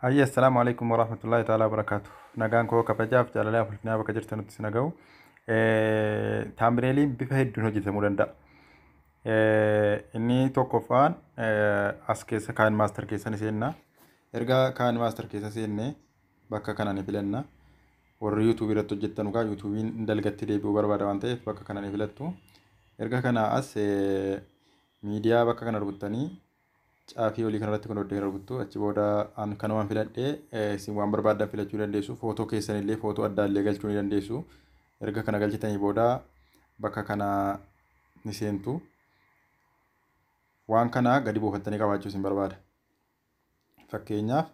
Hayya, assalaamu alaikum warahmatullahi ta'ala wabarakaatu. Nagaan koo kabajaaf jaalalaaf ulfinaa bakka jirtanutti isin dhaga'u. Thumbnailiin bifa hedduun hojjetamuu danda'a. Inni tokkoffaan as keessa KineMaster keessa ni seenna. Erga KineMaster keessa seennee bakka kana ni filanna. Warri YouTubeii irratti hojjettan egaa YouTubeiin dalgatti deebi'uu barbaada waan ta'eef bakka kana ni filattu. Erga kana as miidiyaa bakka kana rukuttanii caafii olii kanarratti kun oddee rukuttu. Achi booda an kanumaan filadhee, isin waan barbaaddan filachuu dandeessu. Footoo keessanillee, footoo addaallee galchuu ni dandeessu. Erga kana galchitanii booda bakka kana ni seentu. Waan kana gadi buufattanii qabaachuu isin barbaada. Fakkeenyaaf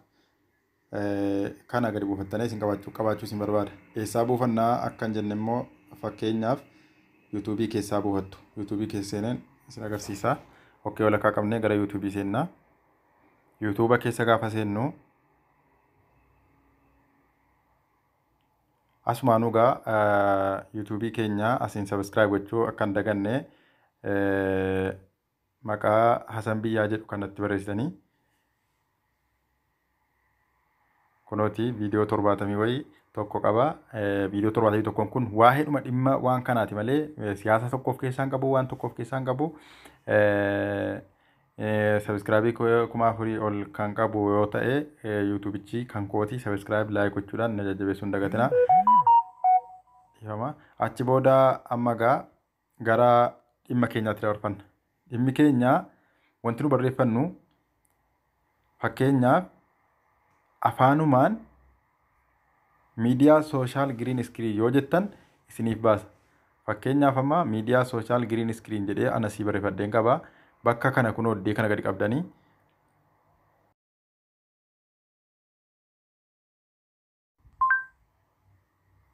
kana gadi buufattanii isin qabaachuu isin barbaada. Eessaa buufannaa akka hin jenne immoo, fakkeenyaaf YouTubeii keessaa buufattu. YouTubeii keessa seeneen isin agarsiisa. Okay, walakkaa qabnee gara YouTubeii seennaa. YouTubea keessa gaafa seennu asumaanuu gaa YouTubeii keenya asiin subscribe gochuu akka hin daganne, maqaa Hasan Biyyaa jedhu kanatti barreessitanii kunooti viidiyoo 70 wayii tokko qaba. Viidiyoo 71n kun waa'eedhuma dhimma waan kanaati malee siyaasa tokko of keessaa hin qabu, waan tokko of keessaa hin qabu. Subscribeii 4000 ol kan qabu yoo ta'e, YouTubeichi kan kooti, subscribe, like gochuudhaan na jajjabeessuu hin dagatinaa. Achi booda amma gaa gara dhimma keenyaatti dabarfanna. Dhimmi keenya wanti nu barreeffannu, fakkeenyaaf afaanumaan miidiyaa social green screen yoo jettan isiniif baasa. Fakkeenyaaf amma miidiyaa social green screen jedhee anasii barreeffadheen qaba. Bakka kana kun oddee kana gadi qabdanii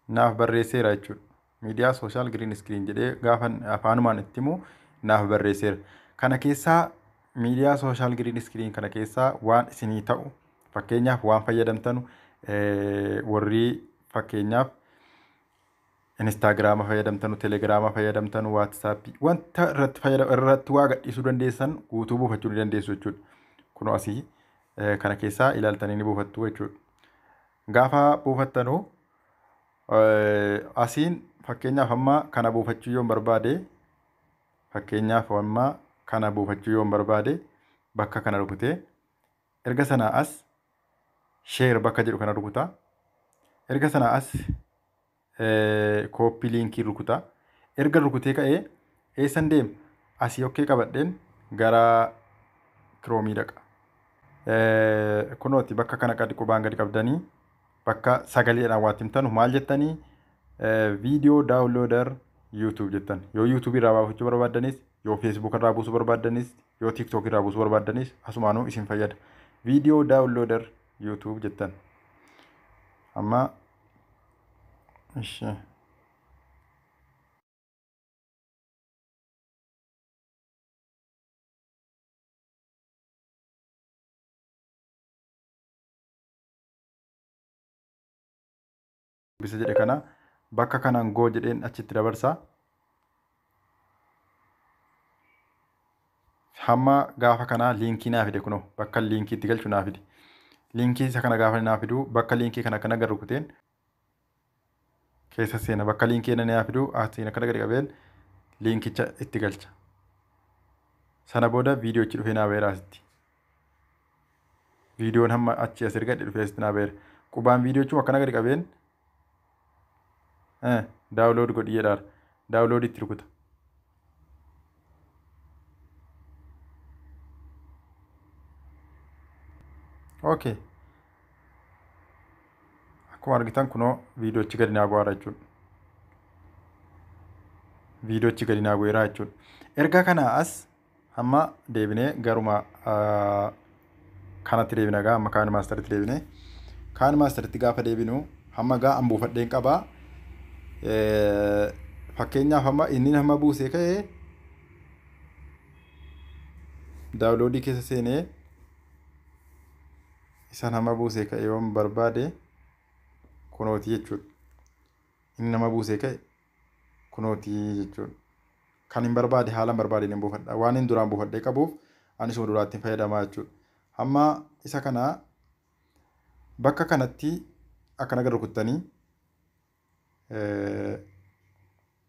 naaf barreesseera jechuudha. Miidiyaa social green screen jedhee gaafa afaanumaan itti himu naaf barreesseera. Kana keessaa, miidiyaa social green screen kana keessaa waan isinii ta'u, fakkeenyaaf waan fayyadamtanu, warri fakkeenyaaf Instagrama fayyadamtanu, Telegrama fayyadamtanu, WhatsAppii, wanta irratti fayyadamu irratti waa gadhiisuu dandeessan guutuu buufachuu ni dandeessu jechuudha. Kunoo asii kana keessaa ilaaltanii ni buufattu jechuudha. Gaafa buufattanu asiin fakkeenyaaf amma kana buufachuu yoon barbaade, fakkeenyaaf amma kana buufachuu yoon barbaade, bakka kana rukutee erga sanaa as share bakka jedhu kana rukuta. Erga sanaa as copy linkii rukuta. Erga rukutee ka'ee eessan deema? Asii okay qabadheen gara Chromeii dhaqa. Kunooti bakka kana gadi qubaan gadi qabdanii bakka sagaleedhaan waa himtanu maal jettanii, video downloader YouTube jettan. Yoo YouTubeii irraa baafachuu barbaaddanis, yoo Facebook irraa buusuu barbaaddanis, yoo TikTok irraa buusuu barbaaddanis asumaanuu isin fayyada. Video downloader YouTube jettan. Amma ishee bisa jedhe kana bakka kanaan go jedheen achitti dabarsa. Hamma gaafa kana linkii naa fide, kunoo bakka linkii itti galchu naa fide. Linkii isa kana gaafa naa fidu bakka linkii kana akkana gad rukuteen keessa seena. Bakka linkii naa fidu asiin akkana gadi qabeen linkicha itti galcha. Sana booda viidiyoochi dhufee naa ba'eera asitti. Viidiyoon hamma achi as ergadhe dhufee asitti naa ba'eera. Qubaan viidiyoochuma akkana gadi qabeen download godhi jedhaara. Download itti rukuta. Okay. Akkuma argitan kunoo viidiyoochi gadi naa bu'aara jechuudha. Viidiyoochi gadi naa bu'eera jechuudha. Erga kana as amma deebinee garuma kanatti deebina gaa, amma KineMasteritti deebinee. KineMasteritti gaafa deebinu hamma gaa an buufadheen qabaa. Fakkeenyaaf amma inni hamma buusee ka'ee downloadii keessa seenee isaan hamma buusee ka'e yoon barbaade kunooti jechuudha. Inni nama buusee ka'e kunooti jechuudha. Kan hin barbaade haala hin barbaade hin buufadha. Waan hin duraan buufadhee qabuuf ani isuma duraatti hin fayyadamaa jechuudha. Hamma isa kana Bakka kanatti akkana gad rukuttanii,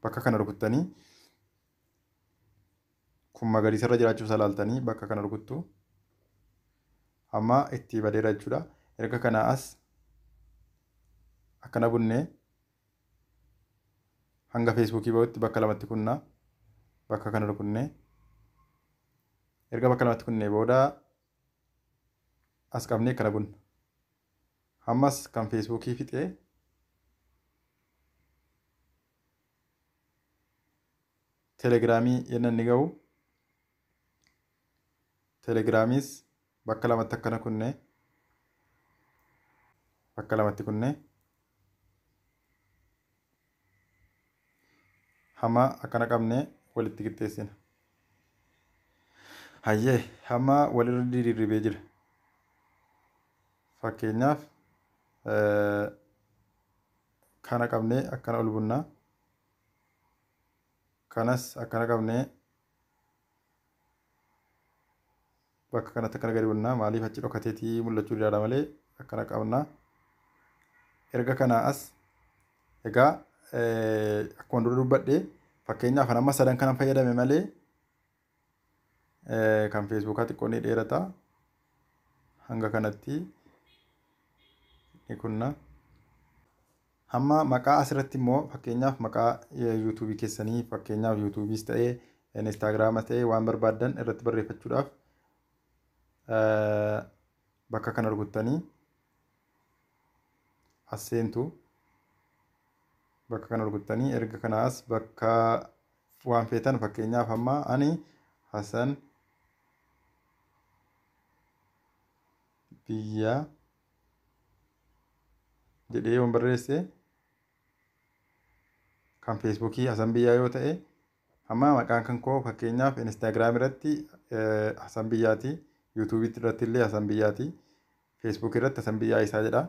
bakka kana rukuttanii, kun magariisa irra jiraachuu isaa ilaaltanii bakka kana rukuttu. Amma itti badeera jechuudha. Erga kanaa as akkana bunnee hanga Feesbuukii bahutti bakka lamatti kunnaa, bakka kana rukunnee, erga bakka lamatti kunnee booda as qabnee kana bunna. Ammas kan Feesbuukii fixee Telegiraamii yenna inni gahu, Telegiraamiis bakka lamatti akkana kunnee, bakka lamatti kunnee, hamma akkana qabnee walitti qixxeessina. Hayyee, hamma walirra diriirribee jira. Fakkeenyaaf kana qabnee akkana ol bunnaa. Kanas akkana qabnee bakka kanatti akkana gadi bunnaa. Maaliif achi dhokateetii mul'achuu danda'a malee akkana qabnaa. Erga kanaa as egaa akkuma dura dubbadhe, fakkeenyaaf amma sadan kanan fayyadame malee kan Feesbuukaa xiqqoo ni dheerata. Hanga kanatti ni kunna. Hamma maqaa asirratti immoo fakkeenyaaf maqaa Yuutuubii keessanii, fakkeenyaaf Yuutuubiis ta'ee Inistaagiraamas ta'ee waan barbaaddan irratti barreeffachuudhaaf bakka kana rukuttanii as seentu. Bakka kana rukuttanii erga kanaas bakka waan feetan, fakkeenyaaf amma ani Hasan Biyyaa jedhee yoon barreesse, kan Feesbuukii Hasan Biyyaa yoo ta'e, amma maqaan kan koo fakkeenyaaf Inistaagiraam irratti Hasan Biyyaati, Yuutuubii irratti illee Hasan Biyyaati, Feesbuuk irratti Hasan Biyyaa isaa jedha.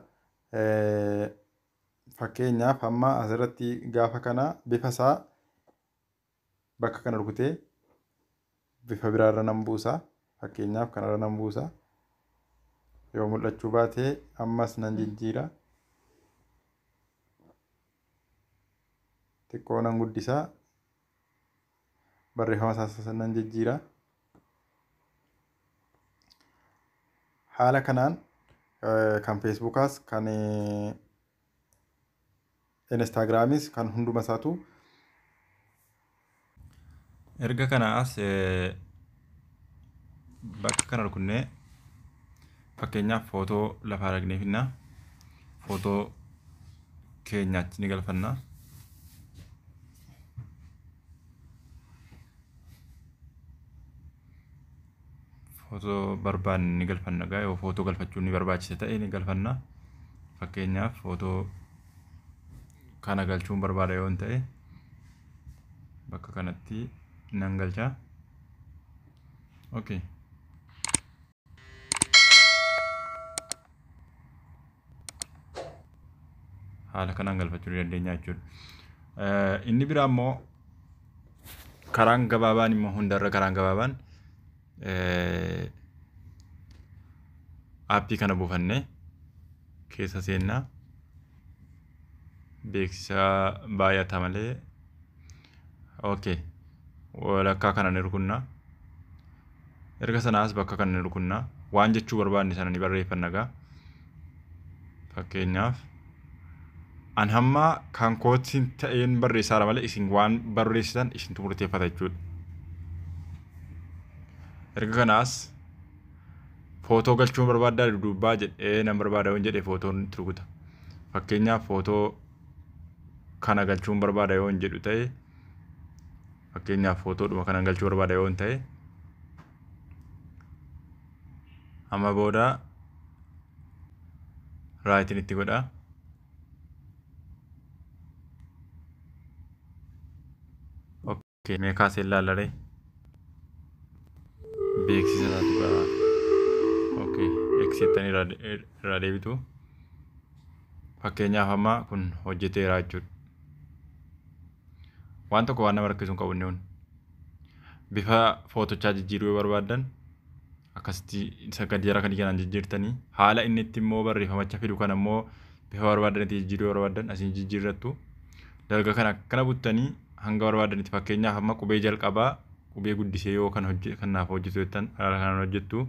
Fakkeenyaaf amma asirratti gaafa kana bifa isaa bakka kana rukutee bifa biraarra nan buusa. Fakkeenyaaf kanarra nan buusa. Yoo mul'achuu baate ammas nan jijjiira. Xiqqoo nan guddisa. Barreeffama isaas nan jijjiira. Haala kanaan kan Feesbuukaas, kan Inistaagiraamis, kan hunduma isaatu. Erga kana as bakka kana rukunnee fakkeenyaaf footoo lafaa dhaqnee finna. Footoo keenya achi ni galfanna. Footoo barbaanne ni galfanna gaa, yoo footoo galfachuun ni barbaachisa ta'e ni galfanna. Fakkeenyaaf footoo kana galchuun barbaada yoon ta'e bakka kanatti nan galcha. Okay. Haala kanaan galfachuu ni dandeenya jechuudha. Inni biraa immoo karaan gabaabaan immoo hundarra karaan gabaabaan aappii kana buufannee keessa seennaa. Beeksisa baay'ata malee. Okay. Walakkaa kana ni rukunnaa. Erga sanaas bakka kana ni rukunnaa. Waan jechuu barbaanne sana ni barreeffanna gaa. Fakkeenyaaf an hamma kan kootiin ta'een barreessaadha malee isin waan barreessitan isintu murteeffata jechuudha. Erga kanaas footoo galchuun barbaaddaa dudduubbaa jedhee nan barbaada yoon jedhe footoon itti rukuta. Fakkeenyaaf footoo kana galchuun barbaada yoon jedhu ta'e, fakkeenyaaf footoodhuma kanan galchuu barbaada yoon ta'e, amma booda raayitiin itti godha. Okay, mee kaasee ilaallaree beeksisa isaatu gara. Okay, eegsittanii irraa deebitu. Fakkeenyaaf amma kun hojjeteera jechuudha. Waan tokko waan nama rakkisu hin qabu inni kun. Bifa footochaa jijjiiruu yoo barbaaddan Akkasitti isa gadi jara kan kanaan jijjiirtanii, haala inni itti immoo barreeffamicha fidu kan ammoo bifa barbaadanitti jijjiiruu barbaadan asiin jijjiirrattu. Dalga kana akkana buttanii hanga barbaadanitti, fakkeenyaaf amma qubee jalqabaa qubee guddisee yoo kan hojje kan naaf hojjetu jettan, haala kanaan hojjettu.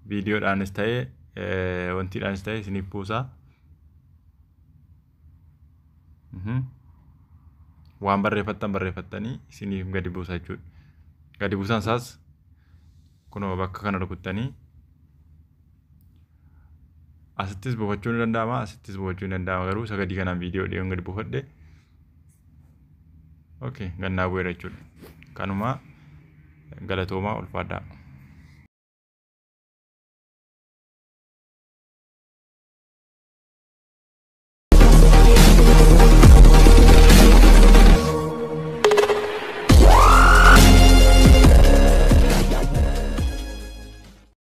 Viidiyoodhaanis ta'ee wantiidhaanis ta'e isiniif buusaa. Waan barreeffattan barreeffattanii isiniif gadi buusa jechuudha. Gadi buusaan isaas kunoo bakka kana rukuttanii asittis buufachuu ni danda'ama, asittis buufachuu ni danda'ama, garuu isa gadii kanaan viidiyoo dhiyoon gadi buufadhe. Okay, gannaa bu'eera jechuudha. Kanuma, galatoomaa, ulfaadhaa.